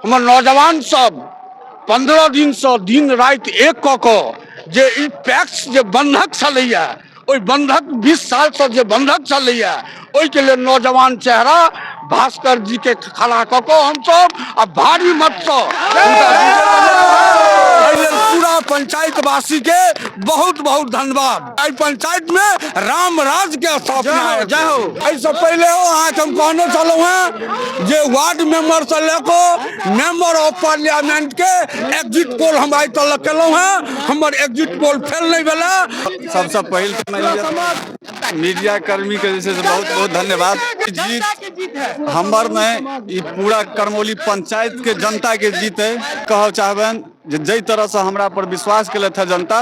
हमर नौजवान सब 15 दिनसँ दिन राति एक कऽ कऽ जे ई पैक्स जे बंधक छलैया, ओहि बंधक 20 सालसँ जे बंधक छलैया, ओहिके लेल नौजवान चेहरा भास्कर जी के खड़ा कऽ कऽ हमसब आ भारी मतसँ हुनका एहि लेल पूरा पंचायतवासी के बहुत बहुत धन्यवाद। एहि पंचायत में राम राज के स्थापना। जय हो। एहिसँ पहिले अहाँके हम कहने छलहुँ हेँ जे वार्ड मेंबर से लऽ कऽ मेंबर ऑफ पार्लियामेंट के एग्जिट पोल हम आइ तक केलहुँ हेँ, हमर एग्जिट पोल फेल नहि भेलै। सबसँ पहिल मीडिया कर्मी के जे छै से बहुत बहुत धन्यवाद। जीत हमर नहि, ई पूरा करमौली पंचायत के जनता के जीत है। कहब चाहबनि जे जाहि तरह से हमरा पर विश्वास केलथि है जनता,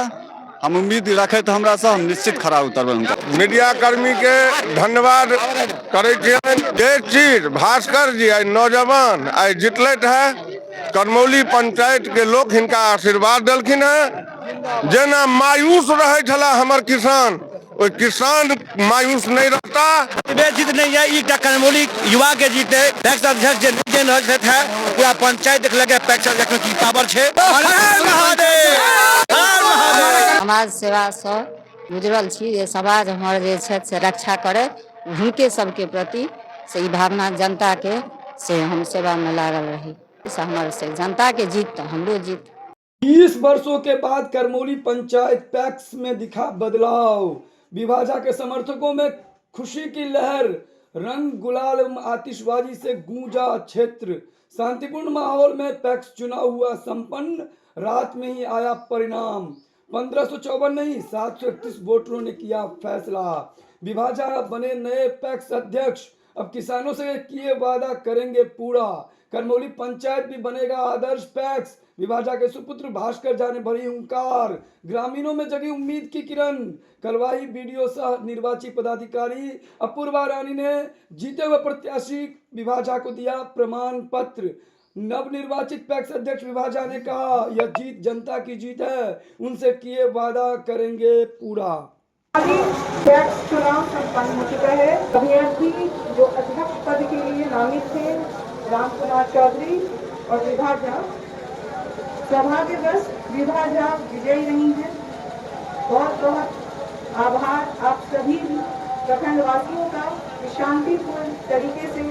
हम उम्मीद रखैत हमरा से हम निश्चित खरा उतरबनि हुनका। मीडिया कर्मी के धन्यवाद करै छियनि। जे चीज भास्कर जी आइ नौजवान आइ जितलथि है, करमौली पंचायत के लोक हिनका आशीर्वाद देलखिन है। जेना मायूस रहै छला हमर किसान, ओहि किसान मायूस नहीं रहता। जीत नहीं है, ई करमौली युवा के जीत है। पैक्स अध्यक्ष जे नहीं रहल छथि है, पूरा पंचायत देखलक है पैक्स अध्यक्ष में की पावर छै। समाज सेवा से गुजरल छी जे समाज हमर जे छथि से रक्षा करे, हुनके सबके प्रति से ई भावना जनता के से हम सेवा में लागल रही। से हमर से जनता के जीत तो हमरो जीत। 20 वर्षों के बाद करमौली पंचायत पैक्स में दिखा बदलाव। विभा झा के समर्थकों में खुशी की लहर, रंग गुलाल एवं आतिशबाजी से गूंजा क्षेत्र। शांतिपूर्ण माहौल में पैक्स चुनाव हुआ संपन्न, रात में ही आया परिणाम। 1554 नहीं 731 वोटरों ने किया फैसला। विभा झा बने नए पैक्स अध्यक्ष, अब किसानों से किए वादा करेंगे पूरा। करमौली पंचायत भी बनेगा आदर्श पैक्स। विभा झा के सुपुत्र भास्कर झा ने भरी हुंकार, ग्रामीणों में जगी उम्मीद की किरण। कलवाही बीडीओ सह निर्वाची पदाधिकारी अपूर्वा रानी ने जीते हुए प्रत्याशी विभा झा को दिया प्रमाण पत्र। नवनिर्वाचित पैक्स अध्यक्ष विभा झा ने कहा, यह जीत जनता की जीत है, उनसे किए वादा करेंगे पूरा। अभी पैक्स चुनाव संपन्न हो चुका है। अभ्यर्थी जो अध्यक्ष पद के लिए नामित थे राम कुमार चौधरी और विभा झा, सौभाग्यवश विभा झा विजयी रही हैं। बहुत बहुत आभार आप सभी प्रखंडवासियों का कि शांतिपूर्ण तरीके से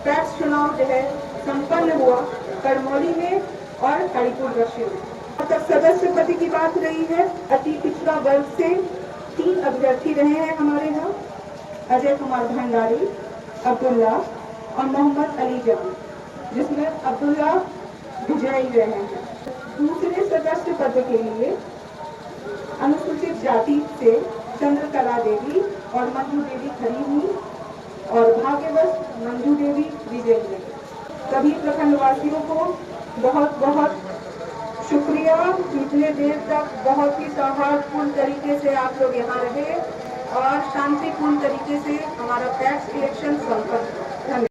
पैक्स चुनाव जो है संपन्न हुआ करमौली में और हरिपुर दक्षिण में। अब तक सदस्य पद की बात रही है, अति पिछड़ा वर्ग से 3 अभ्यर्थी रहे हैं हमारे यहाँ, अजय कुमार भंडारी, अब्दुल्ला और मोहम्मद अली जान, जिसमें अब्दुल्ला विजयी रहे हैं। दूसरे सदस्य पद के लिए अनुसूचित जाति से चंद्रकला देवी और मंजू देवी खड़ी हुई और भाग्यवश मंजू देवी विजयी रही। सभी प्रखंडवासियों को बहुत बहुत शुक्रिया। इतने देर तक बहुत ही सौहार्दपूर्ण तरीके से आप लोग यहाँ रहे और शांतिपूर्ण तरीके से हमारा पैक्स इलेक्शन संपन्न हुआ। धन्यवाद।